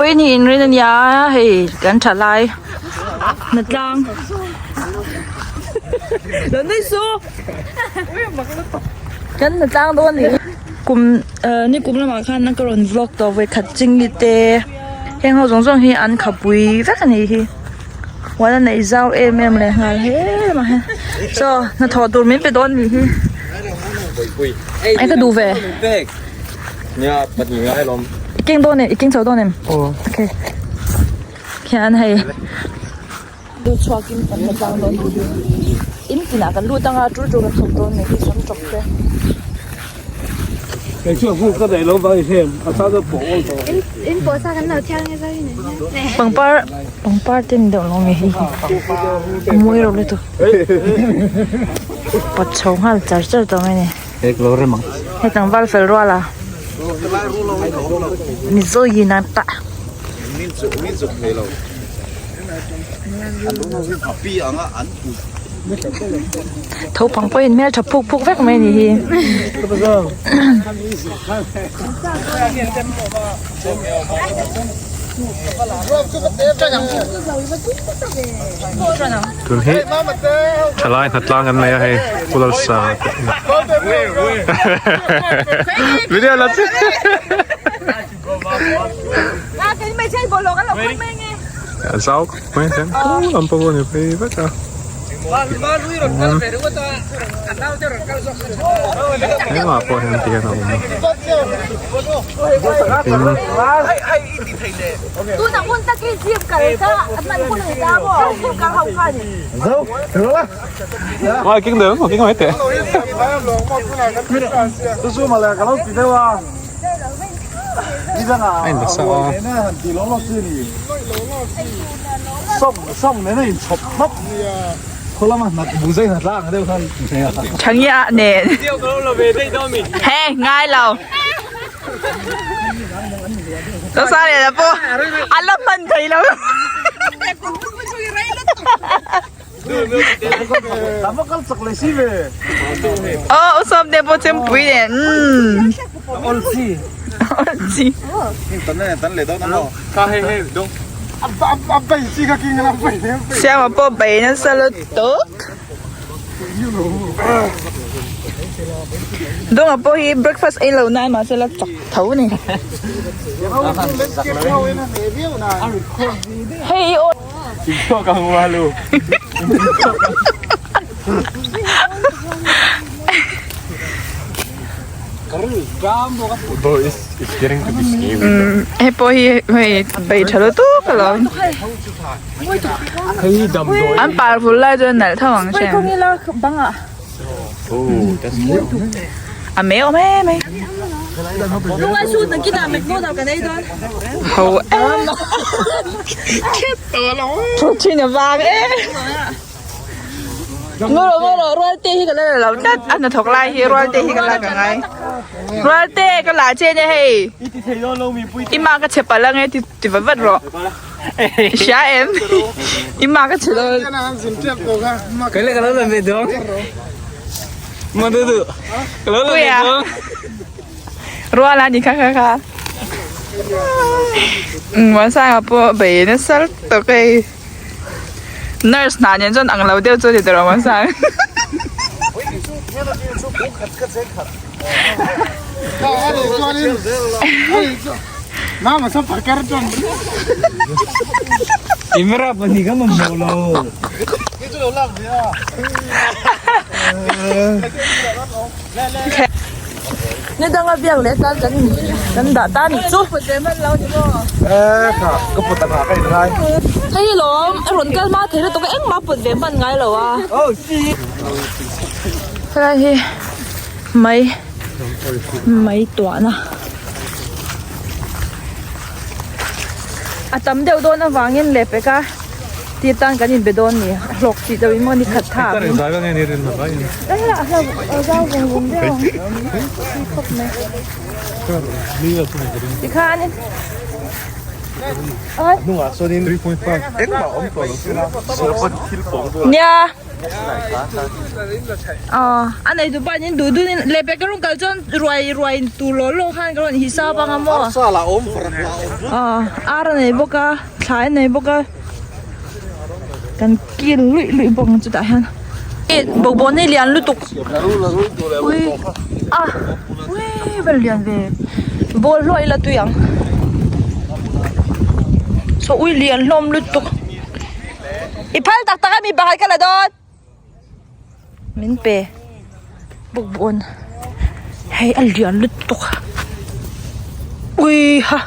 Vawiin hi inrin a nia hei kan tha lai hnatlang lo nui suh kan hnatlang dawn a ni kum ah nikum lamah khan ka rawn vlog tawh vawikhat chingli te heng ho zawng zawng hi an khapui vek a nih hi huan a neih zau em em leh nghal he lamah hian chaw hnathawh tur min pe dawn a nih hi eng ka duh ve. Nia pahnih ngai alawm. I keng dawn em? I keng chho dawn em? Aw. Okay. Khian hei lut chhuakin kan la tlang dawn tih hi in tinah kan lut anga tul tul kan thawk dawn ni hi sam chawp te. Kei chu a hmun ka daih lo vang i hlem a tan a pawh awl tawh. In in pawh sa kan lo thial nge zo hi ni hian. Pangpar pangpar te ni deuh lo nge hei hi a mawi reuh lutuk. Pawt chho nghal char char tawh mai a ni. Hei tlangval fel rual a Mizo yin an tah. Tho pang pawhin hmel tha phuk phuk vek mai a ni hi. Tun hi thalai hnatlang an nei a hei Pu Lalsa video la chi a zau khawp mai hian pu lam pawh a ni phei vek a. Hengah pawh hian ti hian a awm a tin. A in sa a. Thangia nen he ngai lo Rosa leh la pawh a la hman thei lo Aw u sawm te pawh chempui nen umm Awlchi Siama pawh bei nasa lutuk Dunga pawh hi breakfast ei lo nan mahse la chak tho a ni. Hei i aw. Bro it's it's getting to be scary. Hei pawh hi hei bei tha lutuk alawm. An par vul lai chuan nalh tho ang hriat. A mei awm em mai. Ho em. Thu thin a vang em. Ngaw rawh ngaw rawh rual te hi ka la la lo tlat a hnathawk lai hi rual te hi ka lak a ngai. Rual te ka la che nia hei. I ma ka che palh ange ti ti vat vat rawh. I hria em? I ma ka che dawn. Puia Rual a ni kha kha kha. Muansanga pawh bei nasa lutuk hei. Nurse hna nen chuan ang lo deuh chu a ni tawh ang sang. Ni danga biak leh tan kan kan dah ta nih chu. Hei lawm a rawn kal hma thei lutuk a engmah pawt ve hman ngai lo a. Helai hi mai mai tuahna a tam deuh dawn avangin leh pek a. Ti tan kan inbe dawn ni, a hlawk tih deuh in maw ni khat tha ang in. Zau vung vung deuh ang si khawp mai. Tikhan in. Nia. Aw a nei duh pahin duh duh in leh pek ka rawn kal chuan ruai ruai tur law law khan ka rawn hisap ang a maw. Aw ar a nei bawk a thlai a nei bawk a kan kil luih luih bawk ang chutah hian. Bawkbawn hi lian lutuk ui a ui va lian ve ball hluah ila tui ang saw ui lian hlawm lutuk i phal tak tak a mi pakhat ka la dawn min pe bawkbawn hei a lian lutuk ui ha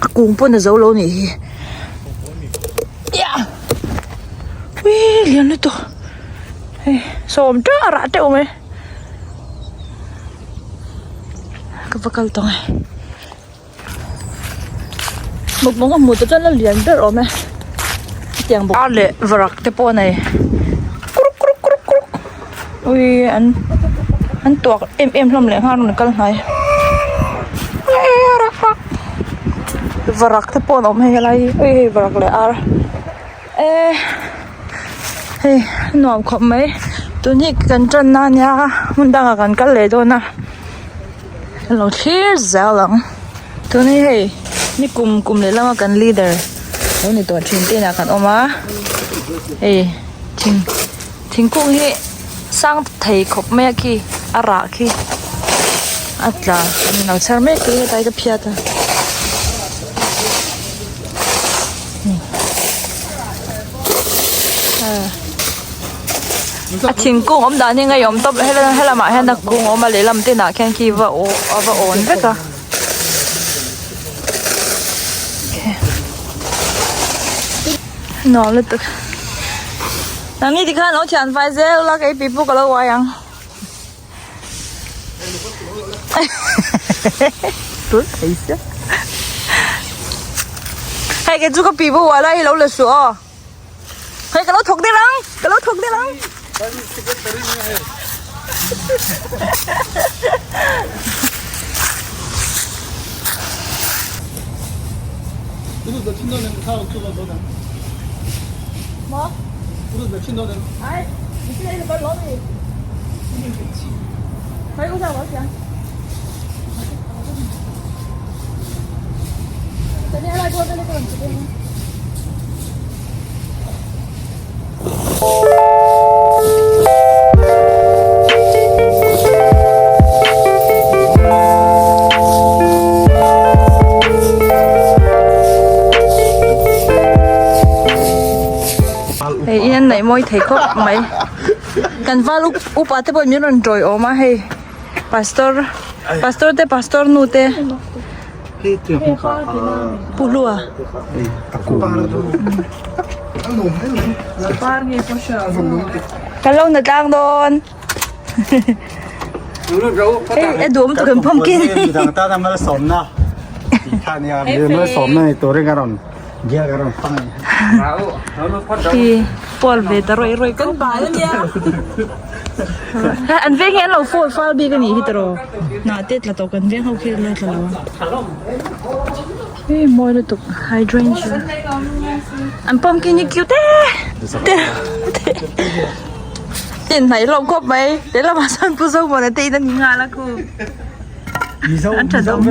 a kung pawn a zo lo nih hi. Ui lian lutuk hei sawm teuh a rah teuh mai ka va kal tawh ang e mukbang a hmuh te chuan a lian ber awm e hetiang bawk ar leh varak te pawh a nei kuruk kuruk kuruk kuruk ui an an tuak em em hlawm leh nghal a rawn kal hnai Varak te pawh an awm hei helai hi ui hei varak leh ar eh hei a nuam khawp mai tun hi kan tan na ania hmun dangah kan kal leh dawn a kan lo thlir zel ang tun hi hei ni kum kum leh lama kan leader lo ni tawh thin te inah kan awm a hei thing thingkung hi sang thei khawp mai a khi a rah khi a tla an lo chhar mek tih hetlai ka phiat a a thingkung awm dan hi ngeiawm tawp helamah hian a kung a awm a lehlam te inah khian khi va aw a va awn vek a. Nuam lutuk. Nangni tikhan lo thian fai zel ula kei pipu ka lo uai ang. Tun thei sia. Hei kei chu ka pipu uai lai hi lo la suh aw. Hei ka lo thawk der ang ka lo thawk der ang. Hei in an neih mawi thei khawp mai kan val upa te pawh min rawn tawi awm a hei pastor pastor te pastor nu te. Pu Hlua. Kan lo na tlang dawn. Hei a duhawm tuk em pumpkin. Khi fall ve ta rawih rawih kan bal ania. An veng hi an lo fall fal bik anih hi tiraw. Hnah te tla tawh kan veng ho khi la tla lo a. Hei mawi lutuk hydrangea. An pumpkin hi cute e te te in hnaih hlawm khawp mai lehlamah chuan Pu Zomuana te in a ni nghal a khu. An tha dawm.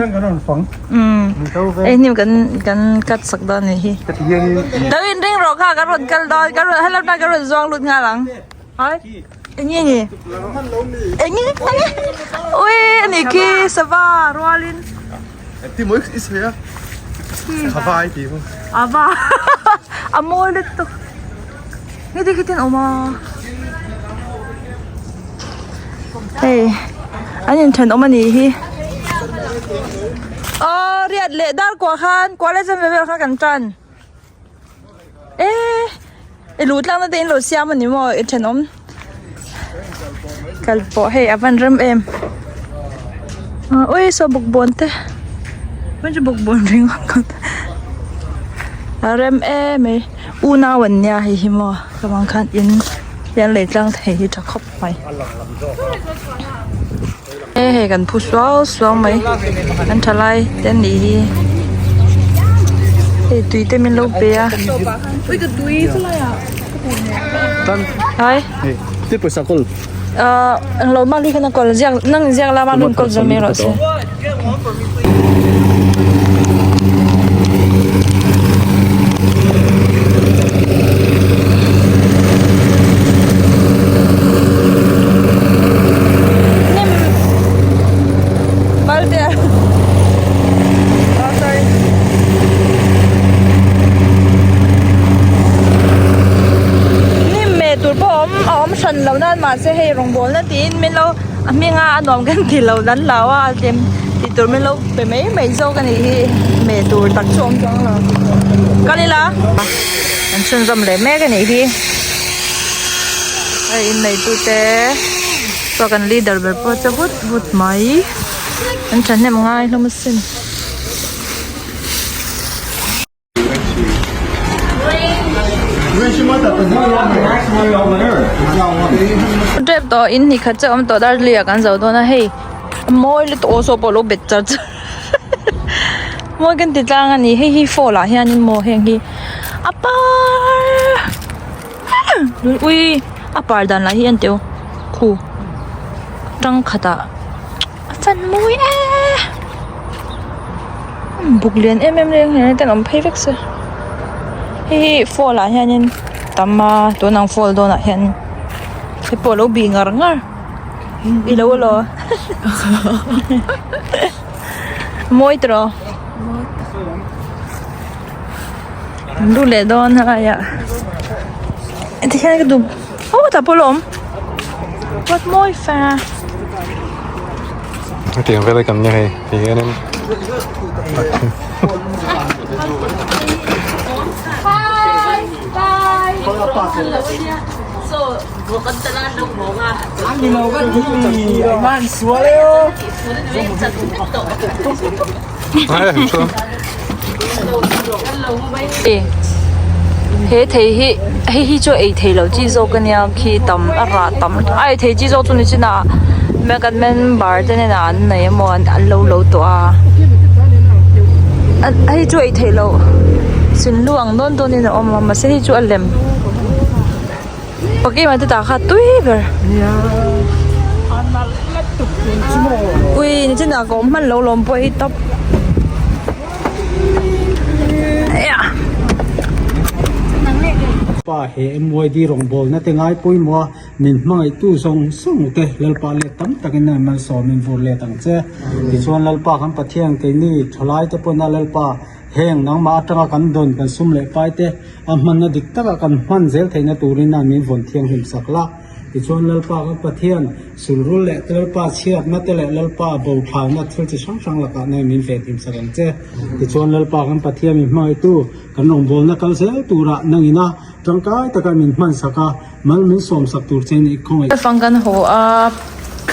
Hei hnim kan kan cut sak dawn anih hi. Lo inring rawh kha kan rawn kal dawn kan rawn helai kan rawn zuang lut nghal ang. Hai eng nge ni eng nge eng nge ui ani khi sava rualin ti mawi i sawi a ava ai ti maw ava a mawi lutuk nge ti khitin awm a hei an inthenawm anih hi aw riat leh dar kuah khan kuah leh chen ve vel kha kan tan. E i luh tlang na te in lo siam a ni maw i thenawm kal pawh hei a van rem em ui saw bawkbawn te hman chu bawkbawn ringawt kawt a rem em mai unau an nia hei hi maw ka bang khan in hian lei tlang thei hi tha khawp mai e hei kan phu suau suau mai an thalai te an nih hi hei tui te min lo pe a. Hai. Ti pawisa kawl. Ahh englo mah lui khan a kawl ziak nang in ziak la mah lui in kawl zawm mai rawh se. Hnim Malte Oh sorry. Hnim meh tur pawh a awm a awm hran lo nan mahse hei rawngbawlna tiin min lo a hminga a nuam kan ti lo dan lo a tlem tih tur min lo pe mai mai zawk a nih hi meh tur tak chu a awm chuang lo kal ila an chhunzawm leh mek a nih hi hei inneitute chuan kan leader ber pawh a che vut vut mai an thahnem ngai hlawm asin. Tep tawh in hnih khat chiah awm tawh darli ah kan zo dawn a hei a mawi lutuk aw saw pawh alo bet char char mawi kan ti tlang a ni hei hi fall ah hianin maw heng hi a par ui a par dan lah hi en teh u khu tangkhatah. A chan mawi e buk lian em em reng hian ten awm phei vek se hei hi fall ah hianin tam a tun ang fall dawnah hian hei pawh alo bih ngar ngar i lo alaw mawi tawh an lut leh dawn helai ah tikhian ka duh aw tah pawh a la awm. What mawi fa. Hetiang vel kan nia hei ti hianin He thei hi hei hi chu ei theih loh chi zawk a nia khi tam a rah tam a ei thei chi zawk chu ni chin a kan member te nen ah an nei emaw an lo lo tawh a hei chu ei theih loh sinlu ang dawn dawn in a awm a mahse hei chu a lem. Pakima te tah kha tui ber. Ui ni chin ah ka awm hman lo lawm pawh hi tawp. Pa he MYD rawngbawlna te ngai pawimawh a min hmangaihtu zawng zawng te Lalpa let tam takin a malsawmin vur let ang che. Tichuan Lalpa kan Pathian keini thalai te pawna Lalpa Heng nangmah atanga kan dawn kan sum leh pai te a hmanna dik taka kan hman zel theihna turin a min vawn thianghlim sak la. Tichuan Lalpa kan Pathian sulrul leh Lalpa chhiatna te leh Lalpa bo thlauna thil chi hrang hrang lakah nen min venhim sak ang che. Tichuan Lalpa kan Pathian min hmangaihtu kan rawngbawlna kal zel turah nangina tangkai taka min hman sak a, mal min sawm sak tur che ni khawngaih. Fang kan haw a,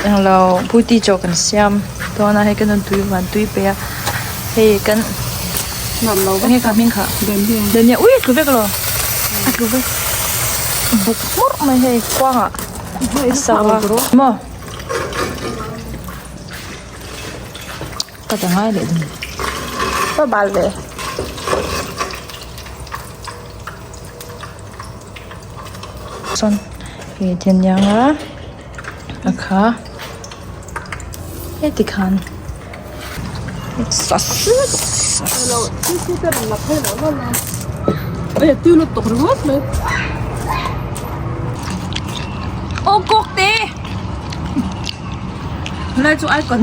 englo bhuti chaw kan siam dawn a, hei ka nun tui van tui pe a, hei kan enge kha hming kha dania ui a tlu vek lo a tlu vek buk hmurh mai hei kuang ah a sak a maw ka ta ngai leh dun ka bal ve. Sawn ih tiang a a kha heti khan aw kawk te helai chu icon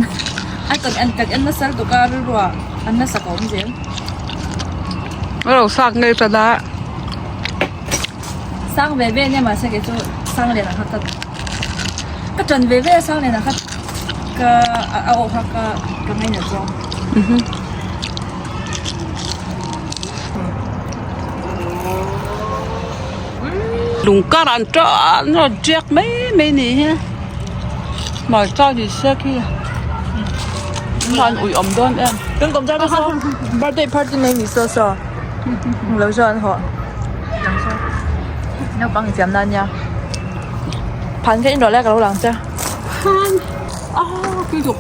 icon en kan en nasa lutuk a rilru ah an nasa ka awm zel. Sang ve ve nia mahse kei chu sang lian ang kha ka ka ṭan ve ve a sang lian ang kha ka a awh kha ka ka ngainat zawng. Lung kar an tan a tiak mai mai ni hi hmarcha ni se khi an ui awm dawn em. Kan kawm char saw birthday party nei ni saw saw lo chuan hawh naupang infiam na ania phan kha inrawh lai ka lo lang che phan a tui duk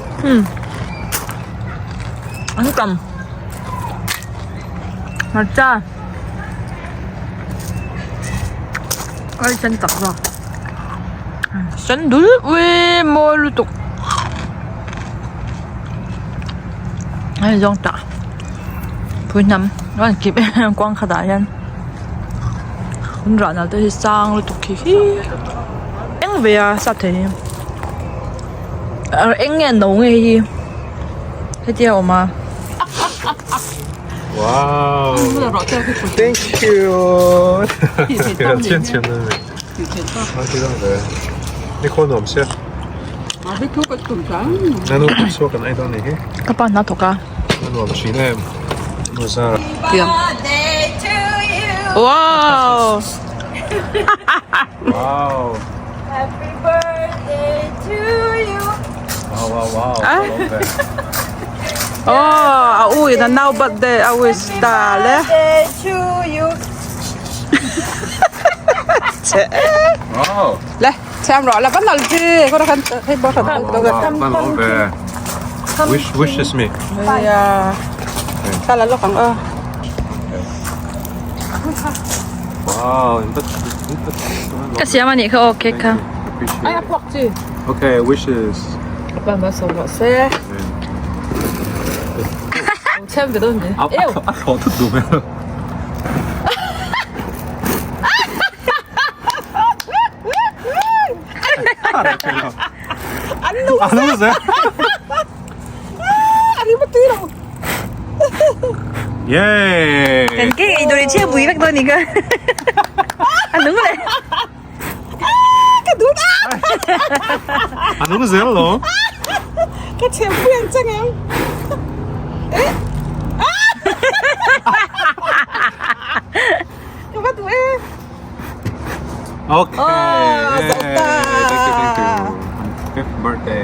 an tam hmarcha. Ai sen tak zawk. Sen dul ui mawi lutuk. Hei zawng tah pui hnam a rawn kip em em kuang khatah hian an rah nal te hi sang lutuk khi hi eng ve a sap thei hi eng nge no nge hei hi hetia a awm a. Wow thank you Ka pa hna thawk a. Wow Wow Happy birthday to you. Wow wow wow Oh a u in a nau birthday a wish ta le. Birthday to you. Wow Le chhem rawh la van nal chi ko khan hei bo khan Wow wow wow Wish wishes me. Ya ta la lo kang a. Wow Ka siam a nih kha aw cake kha. Ai a puak chi. Okay wishes. Pa ma so rawh se. Chhem ve dawn ni. A a thlawh thut duh hmel. An nung An nung zel. A ri ma tui lo. Yay! Kan cake ei tur i chhiah pui vek dawn ni kha. A nung leh. Ka dun a. A nung zel lo. Ka chhem pui ang chang em. Ka va duh e. Okay. Oh, Yay. Thank you, thank you. Fifth birthday.